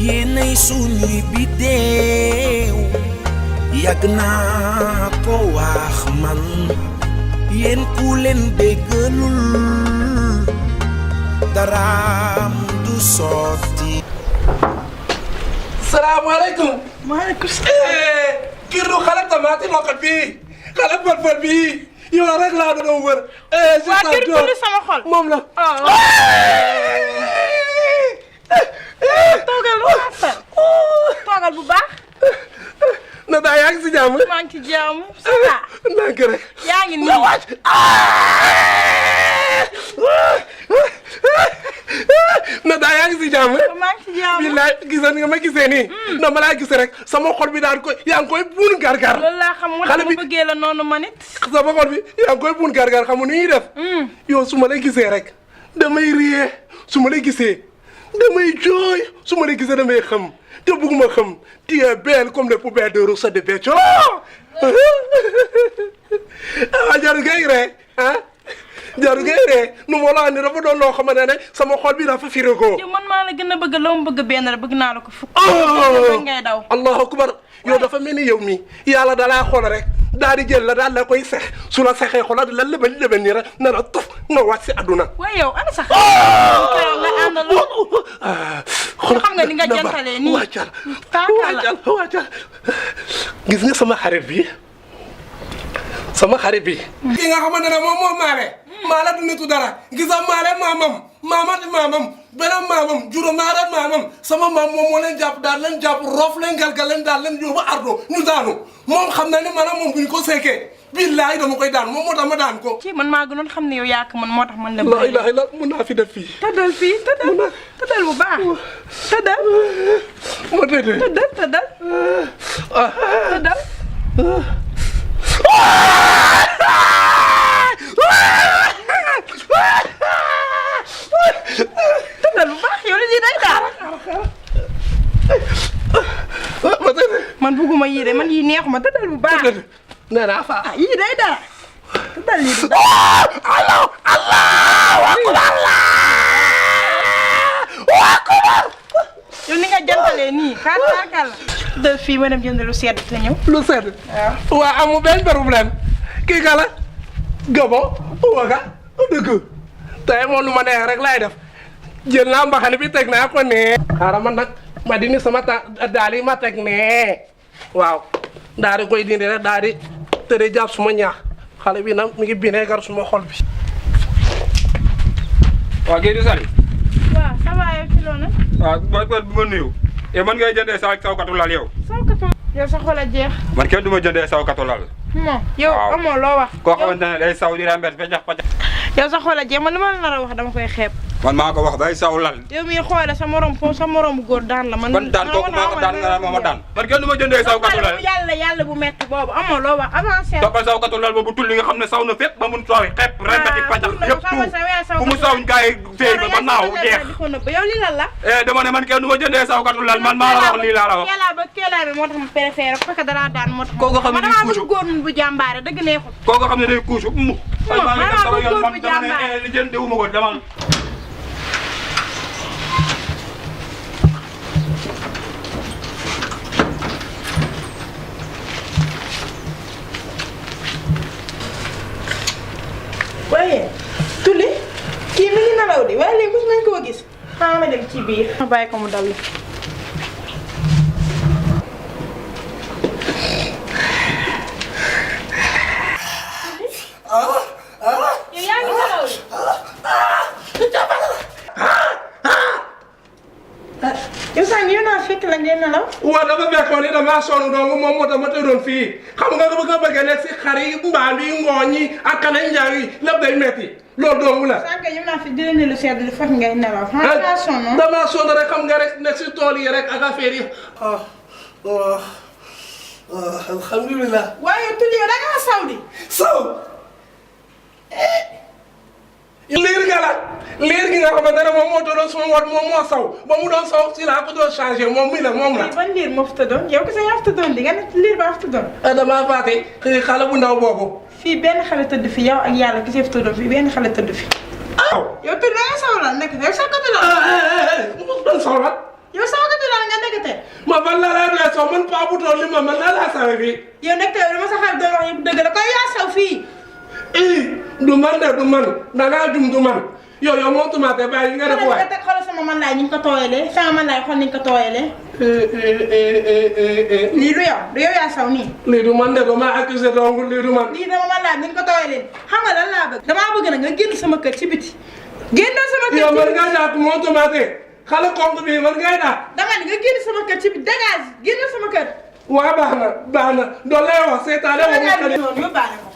yéenay suñuy biddeew yàgg naa ko wax man yéen ku leen déggalul daraam du sotti. salaamaaleykum. maaleykum salaam. kii du xale tamaati loxo bii xale fël-fël bii yow rek laa doon wër. waa kii du sama xol moom la. toogal bu baax toogal bu baax. na daa yaa ngi si jàmm. maa ngi ci jàmm ça va. ndànk rek. yaa ngi nii. na daa yaa ngi si jàmm. maa ngi ci jàmm. billaay gisal nga ma gisee nii. dama laa gis rek sama xol bi daan koy yaa ngi koy buun gargar. loolu laa xam moo tax ma bëggee la noonu ma nit. sama xol bi yaa ngi koy buun gargar xamu ni ñuy def. yow su ma la gisee rek damay riyee su ma la gisee damay jooy su ma la gisee damay xam te bëgguma xam tu es belle comme les poubelles de Rosso de Béthio. ah jarul ngay ree ah jarul ngay ree nu ma la andi dafa doon loo xamante ne sama xol bi dafa firé ko. yow man maa la gën a bëgg loo ma bëgg benn rek bëgg naa la ko fukk. ngay daw. allahu akbar yow dafa mel ni yow mi yàlla dalaa xool rek daal di jël la daal la koy sex su la sexee xoolal la lëbën lëbën nii rek na la tof nga wàcc si àdduna. waaye yow ana sax. keroog nga àndaloo. xam nga ni nga jantalee nii. wàccal wàccal gis nga sama xarit bi sama xarit bi. ki nga xamante ne moom moo maale. maale du nitu dara gis nga maale maamam beneen maamam juróom-ñaari maamam sama maam moom moo leen jàpp daal leen jàpp roof leen galgal leen daal leen yóbbu ardo ñu daanu moom xam na ne maanaam moom bu ñu ko seekee billaay dama koy daan moom moo tax ma daan ko. ci man maa gënoon xam ne yow yaa ko man moo tax man la. la ilaha illa mun naa fi def fii. tëddal fii tëddal bu baax. tëddal. ma tëddee tëddal. tëddal bu baax yow lii day daal. man bugguma yii de man yii neexuma tëddal bu baax. nee naa fa. ah yii day daal. tëddal lii du daal. Allahu akbar. yow ni nga jantalee nii xaaral la. tëddal fii ma dem jënd lu sedd te ñëw. lu sedd. waaw waaw amul benn problème. kii ka la. Gabon. Ouaga. dëgg. tey moom lu ma neex rek laay def. jël naa mbaxane bi teg naa ko nee. xaaral man nag ma dindi sama daal yi ma teg nee. waaw daal di koy dindi rek daal di tëddee jàpp suma ñaax xale bi nag mi ngi bineegar suma xol bi. waaw Guèye Sali. waaw ça va yow ci loolu. waaw bu ma nuyu. yow man ngay jëndee sawkatu lal yow. sawkatu yow sa xol a jeex. man kenn du ma jëndee sawkatu lal. non yow amoo loo wax. koo xamante ne day saw di rembet pacax. yow sa xol a jeex man li ma la nar a wax dama koy xeeb. man maa ko wax day saw lal. yow mii xoole sa morom góor daan la. man daan kooku maa ko daan nga ma daan. man kenn du ma jëndee sawkatu lal. yàlla bu metti boobu amoo loo wax avancé. toppal sawkatu lal boobu tulli nga xam ne saw na fépp ba mun sooy xepp rembet yi pacax yëpp tout fu mu saw gars yi téye ba naaw jeex. yow lii lan la. dama ne man kenn du ma jëndee sawkatu lal man maa la wax lii laa la wax. keelaa bi moo tax ma préféré parce que dara daan moo tax. kooku xam ne day kuusu góor bu jàmbaare dëgg neexul. kooku xam ne day kuusu mu. maa ngi góor bu jàmbaare li jënd wu ma ko demal. waaye tulli kii mi ngi nelaw di waaye léegi mos nañ koo gis xaaral ma dem ci biir ma bàyyi ko mu dallu. yow yaa ngi nelaw di. yow sànq yow naa fekk la ngeen nelaw. waaw dafa fekkoon ni damaa sonn donc moom moo tax ma tëddoon fii xam nga nga bëgg a nekk si xar yi mbaam yi ngooñ yi ak kanay njaay yi lépp day metti loolu dong la. sànq yow naa fi jëlee lu sedd li fekk ngay nelaw. damaa sonn. damaa sonn rek xam nga rek nekk si tool yi rek ak affaire yi. alhamdulilah. waaye tulli yow da ngaa saw di. saw. liir nga la liir gi nga xamante ne moom moo doon suma wat moom moo saw ba mu doon saw si laa ko doon changé moom mi la moom la. ban liir moo fi tëddoon yow kese yaa fi tëddoon di nga ne liir ba fi tëddoon. damaa fàtte xale bu ndaw boobu. fii benn xale tëdd fi yow ak yàlla kese fi tëddoon fii benn xale tëdd fi. aw yow tudd da nga saw la nekk yow saw katu la. mu doon saw la. yow saw katu la nga yow li man lan laa sawe fii. yow nag tey dama sa xarit doon wax yëpp dëgg la koy yaa saw fii. du man de du man dangaa jum du man yow moo tumaate bàyyi nga def waay. xoolal sama man laay ñu ngi ko tooyalee sama man laay xool ni ñu ko tooyalee. lii du yow yaa saw nii. lii du man de ba ma accusé donc lii du man. lii dama man laay ni ñu ko tooyalee xam nga lan laa bëgg. damaa bëgg nag nga génn sama kër ci biti. génnal sama kër ci biti yow man nga jàpp moo tumaate xale compte bi man ngay daal. dama ne nga génn sama kër ci biti dégage génnal sama kër. waa baax na doon lay wax seetaane woo ma xale. yóbbaale ko.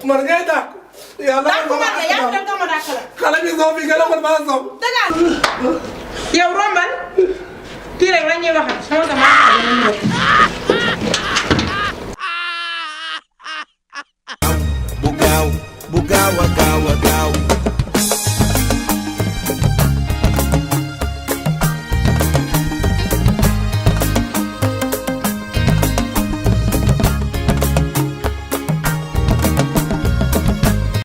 man ngay dàq. yàlla daa ko mën a yaa dem dama dàq la. xale bi soo fi gën a mën maa soob. dégage. yow rombal. kii rek la ñuy waxal sama gàmm